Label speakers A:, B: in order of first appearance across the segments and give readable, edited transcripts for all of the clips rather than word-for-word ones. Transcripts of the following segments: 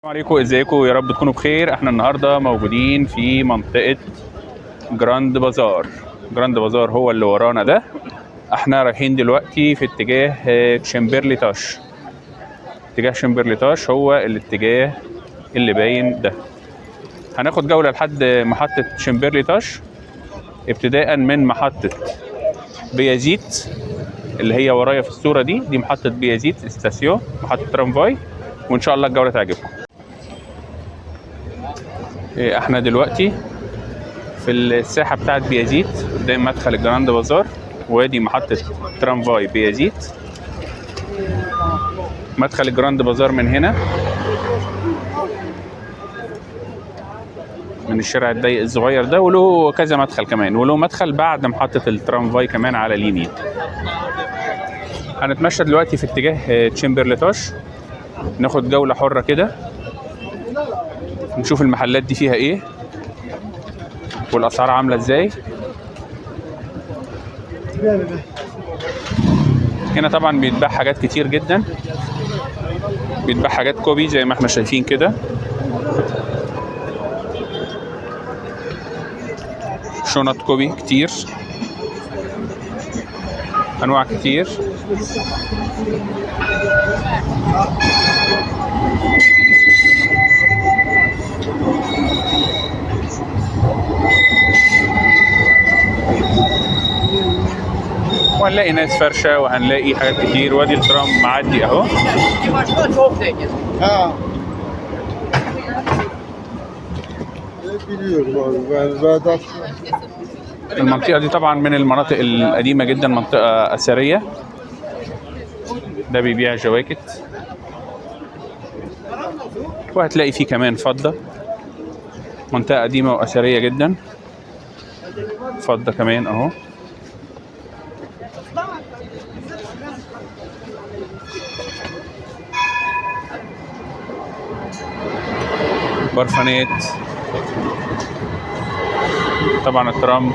A: السلام عليكم، ازيكم؟ يا رب تكونوا بخير. احنا النهارده موجودين في منطقة جراند بازار. جراند بازار هو اللي ورانا ده. احنا رايحين دلوقتي في اتجاه تشامبرلي تاش. اتجاه شمبرلي تاش هو الاتجاه اللي باين ده. هناخد جولة لحد محطة شمبرلي تاش، ابتداء من محطة بيازيت اللي هي ورايا في الصورة دي. دي محطة بيازيت استاسيون، محطة ترامفاي، وان شاء الله الجولة تعجبكم. احنا دلوقتي في الساحة بتاعت بيازيت قدام مدخل الجراند بازار، وادي محطة ترامفاي بيازيت. مدخل الجراند بازار من هنا، من الشارع الضيق الصغير ده، وله كذا مدخل كمان، وله مدخل بعد محطة الترامفاي كمان على اليمين. هنتمشى دلوقتي في اتجاه تشامبرليتاش، ناخد جولة حرة كده، نشوف المحلات دي فيها ايه والاسعار عاملة ازاي. هنا طبعا بيتباع حاجات كتير جدا، بيتباع حاجات copy زي ما احنا شايفين كده، شنط copy كتير، انواع كتير. وهنلاقي ناس فرشة وهنلاقي حاجات كتير. وادي الترام معدي اهو.
B: Ha. Biliyorum abi. Ben zaten
A: المنطقة دي طبعا من المناطق القديمة جدا، منطقة أثرية. ده بيبيع جواكت، وهتلاقي فيه كمان فضة. منطقة قديمة وأثرية جدا، فضة كمان اهو. برفانات، طبعا الترام.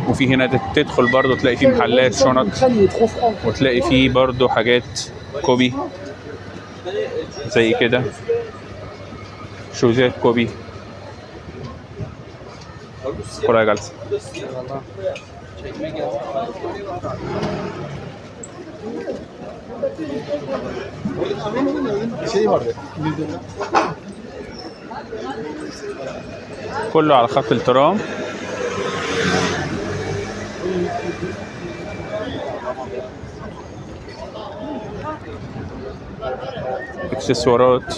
A: وفي هنا تدخل برضو تلاقي فيه محلات شنط، وتلاقي فيه برضو حاجات copy زي كده، شوزات copy. Kolay gelsin.
B: şey vardı.
A: كله على خط الترام. اكسسوارات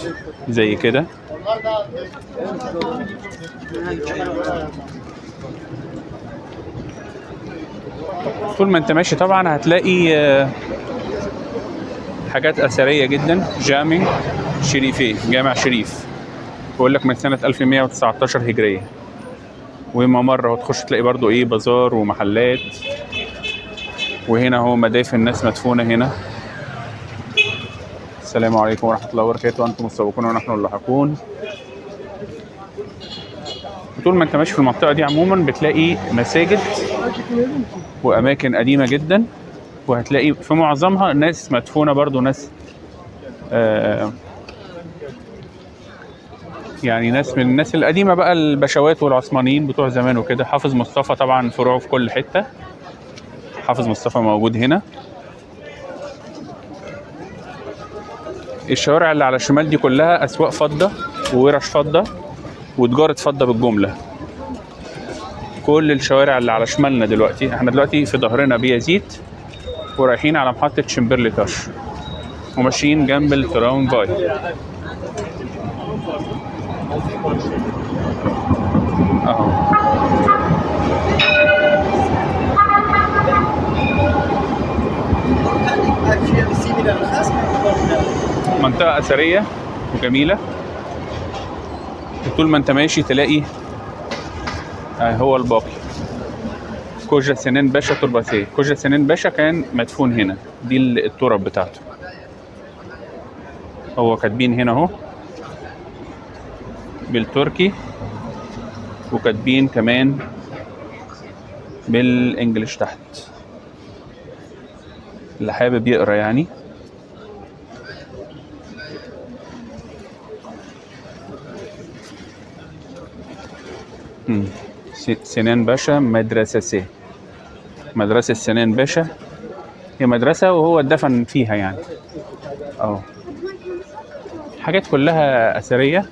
A: زي كده. طول ما انت ماشي طبعا هتلاقي حاجات اثرية جدا. جامع شريفيه، جامع شريف، بيقول لك من سنة 1119 هجرية. وممر اهو تخش تلاقي برضو ايه، بازار ومحلات. وهنا اهو مدافن الناس مدفونة هنا. السلام عليكم ورحمة الله وبركاته، انتم السابقون ونحن اللاحقون. طول ما انت ماشي في المنطقة دي عموما بتلاقي مساجد واماكن قديمة جدا، وهتلاقي في معظمها ناس مدفونة برضو، ناس يعني ناس من الناس القديمة بقى، البشوات والعثمانيين بتوع زمان وكده. حافظ مصطفى طبعا فروعه في كل حتة، حافظ مصطفى موجود هنا. الشوارع اللي على الشمال دي كلها اسواق فضة وورش فضة وتجارة فضة بالجملة. كل الشوارع اللي على شمالنا دلوقتي، احنا دلوقتي في ظهرنا بيازيت ورايحين على محطة شمبرلي تاش وماشيين جنب الترام فاي. اهو منطقة أثرية وجميلة. وطول ما انت ماشي تلاقي هو الباقي كوجا سنان باشا ترباسيه. كوجا سنان باشا كان مدفون هنا، دي التراب بتاعته. هو كاتبين هنا اهو بالتركي، وكاتبين كمان بالانجلش تحت، اللي حابب يقرا يعني. سنان باشا مدرسة سي، مدرسة سنان باشا، هي مدرسة وهو اتدفن فيها يعني. حاجات كلها أثرية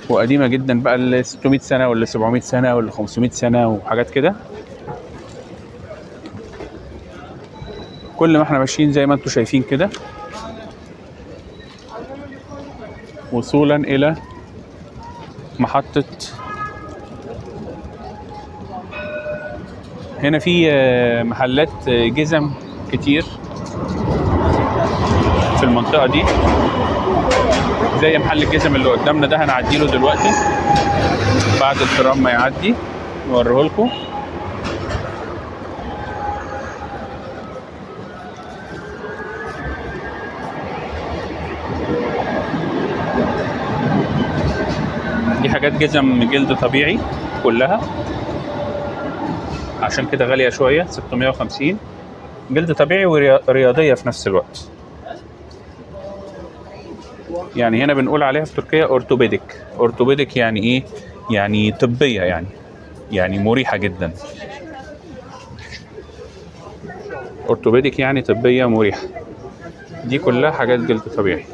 A: وقديمة جدا بقى، اللي 600 سنة واللي 700 سنة واللي 500 سنة وحاجات كده. كل ما احنا ماشيين زي ما انتم شايفين كده وصولا إلى محطة. هنا في محلات جزم كتير في المنطقة دي، زي محل الجزم اللي قدامنا ده، هنعديله دلوقتي بعد الترام ما يعدي نوريه لكم. دي حاجات جزم جلد طبيعي كلها، عشان كده غالية شوية، 650، جلد طبيعي ورياضية في نفس الوقت. يعني هنا بنقول عليها في تركيا orthopedic. orthopedic يعني ايه؟ يعني طبية، يعني مريحة جدا. orthopedic يعني طبية مريحة. دي كلها حاجات جلد طبيعي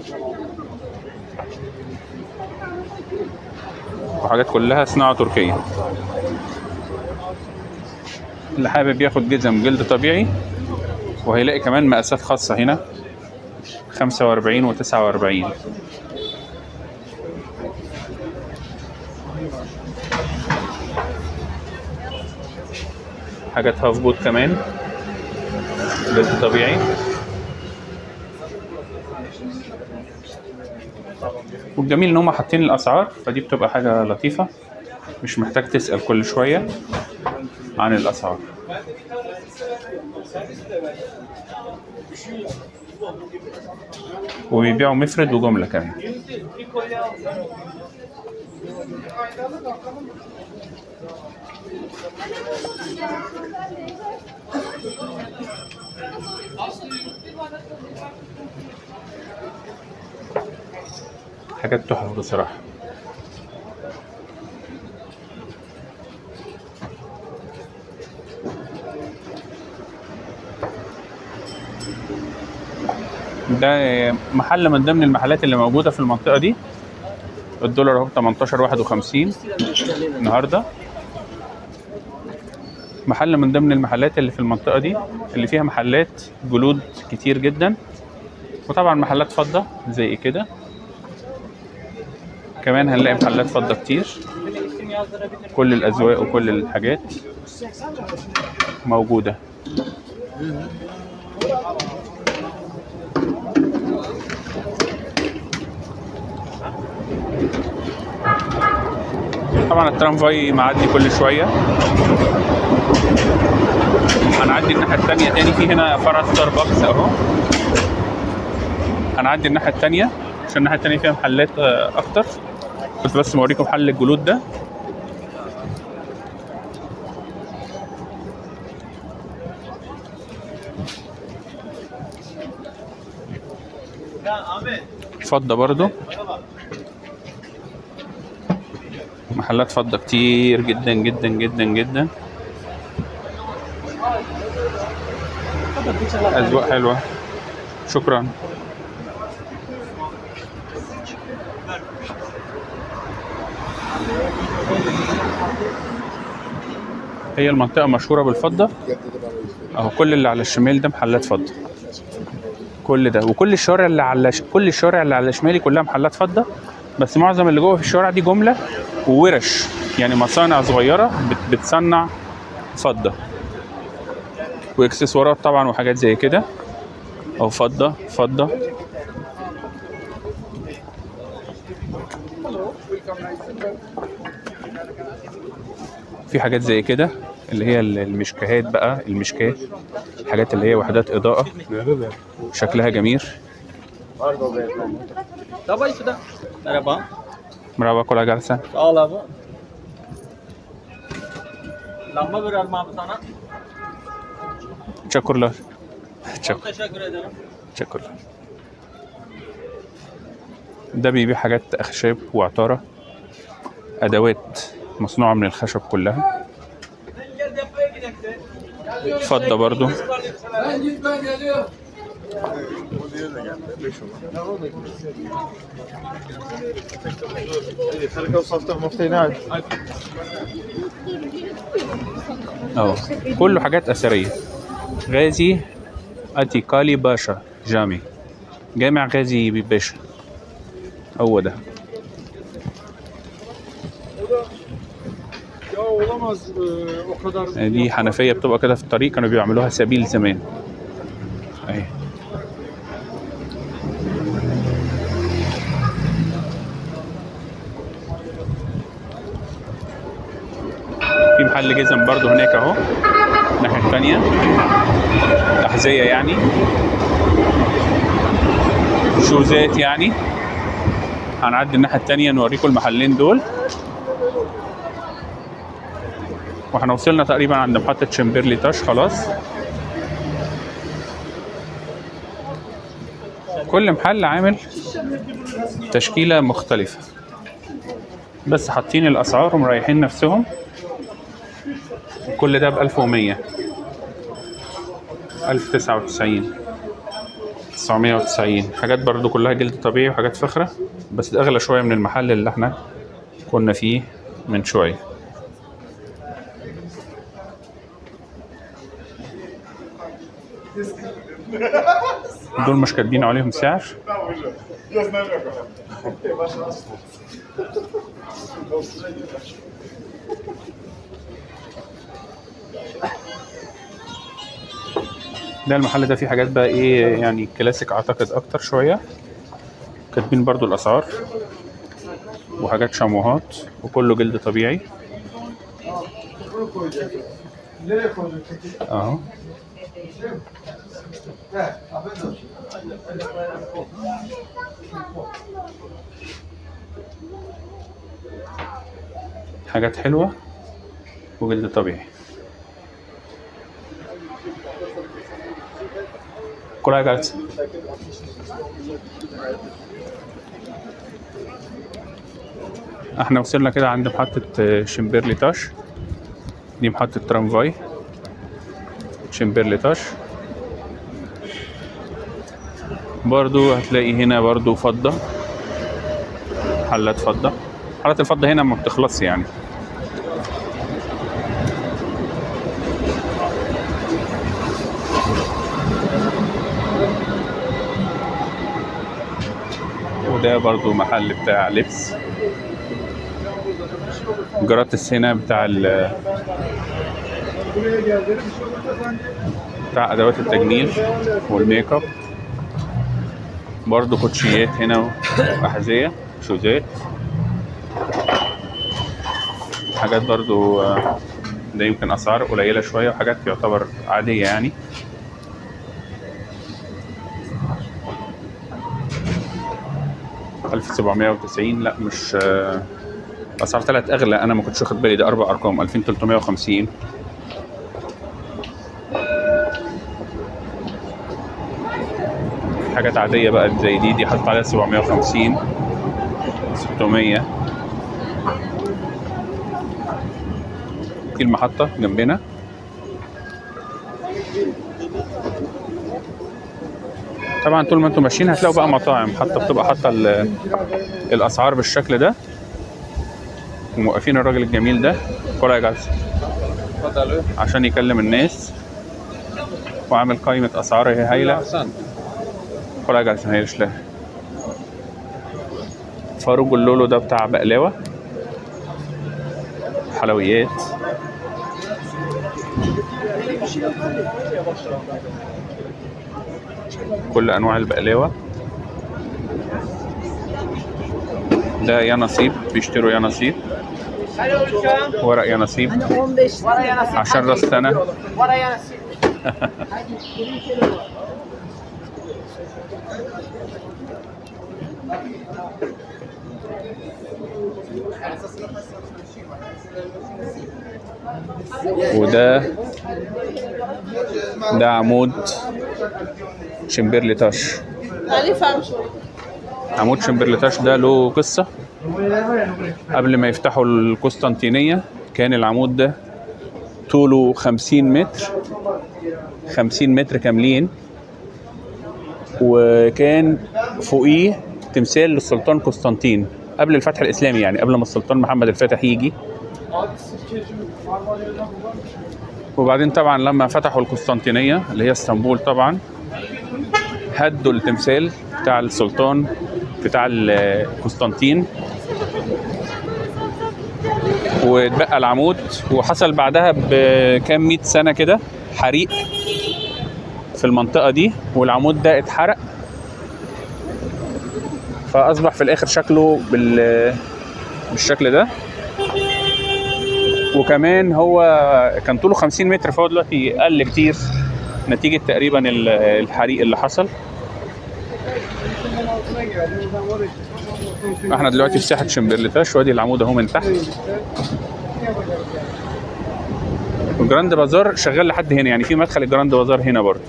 A: وحاجات كلها صناعة تركية. اللي حابب ياخد جزم جلد طبيعي، وهيلاقي كمان مقاسات خاصة هنا، 45 و49. حاجات half boot كمان جلد طبيعي. والجميل ان هم حاطين الاسعار، فدي بتبقى حاجة لطيفة، مش محتاج تسأل كل شوية عن الاسعار. وبيبيعوا مفرد وجملة كمان. حاجات تحفة بصراحة. ده محل من ضمن المحلات اللي موجودة في المنطقة دي. الدولار اهو 18.51 النهاردة. محل من ضمن المحلات اللي في المنطقة دي اللي فيها محلات جلود كتير جدا، وطبعا محلات فضة زي كده. كمان هنلاقي محلات فضة كتير، كل الأذواق وكل الحاجات موجودة. طبعا الترامفاي معدي كل شوية. هنعدي الناحية التانية تاني، في هنا فرع ستاربكس اهو. هنعدي الناحية التانية عشان الناحية التانية فيها محلات أكتر. كنت بس بوريكم محل الجلود ده. فضة برضو، محلات فضة كتير جدا جدا جدا جدا، أذواق حلوة. شكرا. هي المنطقة مشهورة بالفضة اهو. كل اللي على الشمال ده محلات فضة، كل ده وكل الشوارع اللي على كل الشوارع اللي على شمالي كلها محلات فضة، بس معظم اللي جوه في الشوارع دي جملة وورش، يعني مصانع صغيرة بتصنع فضة واكسسوارات طبعا وحاجات زي كده. او فضة فضة. في حاجات زي كده اللي هي المشكاهات بقى، المشكاه، الحاجات اللي هي وحدات إضاءة شكلها جميل.
C: Merhaba.
A: Merhaba, kolay gelsin.
C: Sağ ol abi. Lamba verelim abi sana.
A: Teşekkürler.
C: Çok teşekkür ederim.
A: Teşekkürler. ده بيبيع حاجات أخشاب وعطارة، أدوات مصنوعة من الخشب كلها. فضة برضو. اه كله حاجات أثرية. غازي أتيكالي باشا جامي، جامع غازي باشا، هو ده. دي حنفية بتبقى كده في الطريق، كانوا بيعملوها سبيل زمان اهي. في محل جزم برضو هناك اهو الناحية التانية، أحذية يعني، شوزات يعني. هنعدي الناحية التانية نوريكم المحلين دول. واحنا وصلنا تقريبا عند محطة شمبرلي تاش خلاص. كل محل عامل تشكيلة مختلفة، بس حاطين الأسعار ومريحين نفسهم. كل ده ب1100، 1099، 990. حاجات برضو كلها جلد طبيعي وحاجات فخرة، بس أغلى شوية من المحل اللي احنا كنا فيه من شوية. دول مش كاتبين عليهم سعر. ده المحل ده فيه حاجات بقى ايه يعني، كلاسيك اعتقد اكتر شوية. كاتبين برضو الاسعار، وحاجات شاموهات، وكله جلد طبيعي اهو. حاجات حلوة وجلد طبيعي. Kolay gelsin. احنا وصلنا كده عند محطة شمبرلي تاش. دي محطة ترامفاي شمبرلي تاش. برضو هتلاقي هنا برضو فضة، محلات فضة. محلات الفضة هنا ما بتخلصش يعني. وده برضو محل بتاع لبس جراتس هنا، بتاع بتاع ادوات التجميل والميك اب. برضو كوتشيات هنا واحذيه، شوزات، حاجات برضو ده يمكن اسعار قليله شوية، وحاجات يعتبر عادية يعني. 1790، لا مش الاسعار طلعت اغلى، انا ما كنتش واخد بالي. ده 4 ارقام، 2350. حاجات عادية بقى زي دي حاطط عليها 750، 600. في المحطة جنبنا. طبعا طول ما انتم ماشيين هتلاقوا بقى مطاعم حتى بتبقى حاطه الاسعار بالشكل ده، وموقفين الراجل الجميل ده كولا جالس عشان يكلم الناس، وعامل قائمة اسعار هي هايلة. كولا جالس هي لا. فاروق اللولو ده بتاع بقلاوه، حلويات. كل انواع البقلاوه. ده يا نصيب، بيشتروا يا نصيب، ورق يا نصيب عشان راس سنة. وده ده عمود شمبرلي تاش. عمود شمبرليتاش ده له قصة. قبل ما يفتحوا القسطنطينية كان العمود ده طوله 50 متر، 50 متر كاملين، وكان فوقيه تمثال للسلطان قسطنطين قبل الفتح الإسلامي، يعني قبل ما السلطان محمد الفاتح يجي. وبعدين طبعا لما فتحوا القسطنطينية اللي هي اسطنبول طبعا هدوا التمثال بتاع السلطان بتاع قسطنطين واتبقى العمود. وحصل بعدها بكام 100 سنة كده حريق في المنطقة دي، والعمود ده اتحرق، فأصبح في الآخر شكله بالشكل ده. وكمان هو كان طوله 50 متر، فهو دلوقتي قل كتير نتيجة تقريبا الحريق اللي حصل. احنا دلوقتي في ساحة شمبرليتاش، وادي العمود اهو من تحت. الجراند بازار شغال لحد هنا، يعني في مدخل الجراند بازار هنا برضه،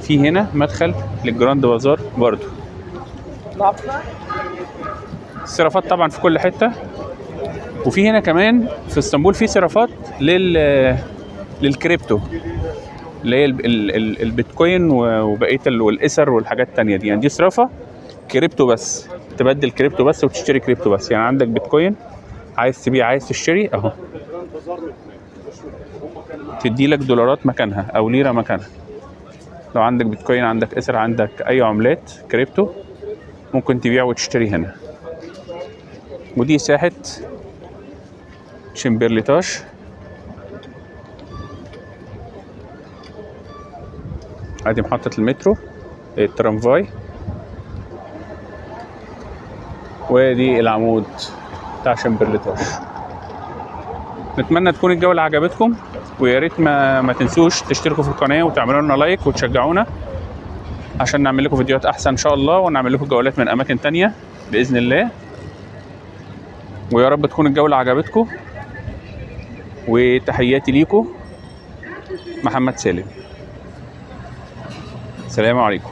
A: في هنا مدخل للجراند بازار برضه. الصرافات طبعا في كل حتة، وفي هنا كمان في اسطنبول في صرافات للكريبتو اللي هي البيتكوين وبقية والايثر والحاجات التانية دي. يعني دي صرافه كريبتو بس، تبدل كريبتو بس وتشتري كريبتو بس. يعني عندك بيتكوين عايز تبيع عايز تشتري اهو، تدي لك دولارات مكانها او ليرة مكانها. لو عندك بيتكوين، عندك ايثر، عندك اي عملات كريبتو ممكن تبيع وتشتري هنا. ودي ساحة شمبرليتاش. ادي محطة المترو الترامفاي، وادي العمود بتاع شمبرليتاش. نتمنى تكون الجولة عجبتكم، ويا ريت ما تنسوش تشتركوا في القناة وتعملوا لنا لايك وتشجعونا عشان نعمل لكم فيديوهات احسن ان شاء الله، ونعمل لكم جولات من اماكن تانية باذن الله. ويا رب تكون الجولة عجبتكم، وتحياتي ليكم، محمد سالم. السلام عليكم.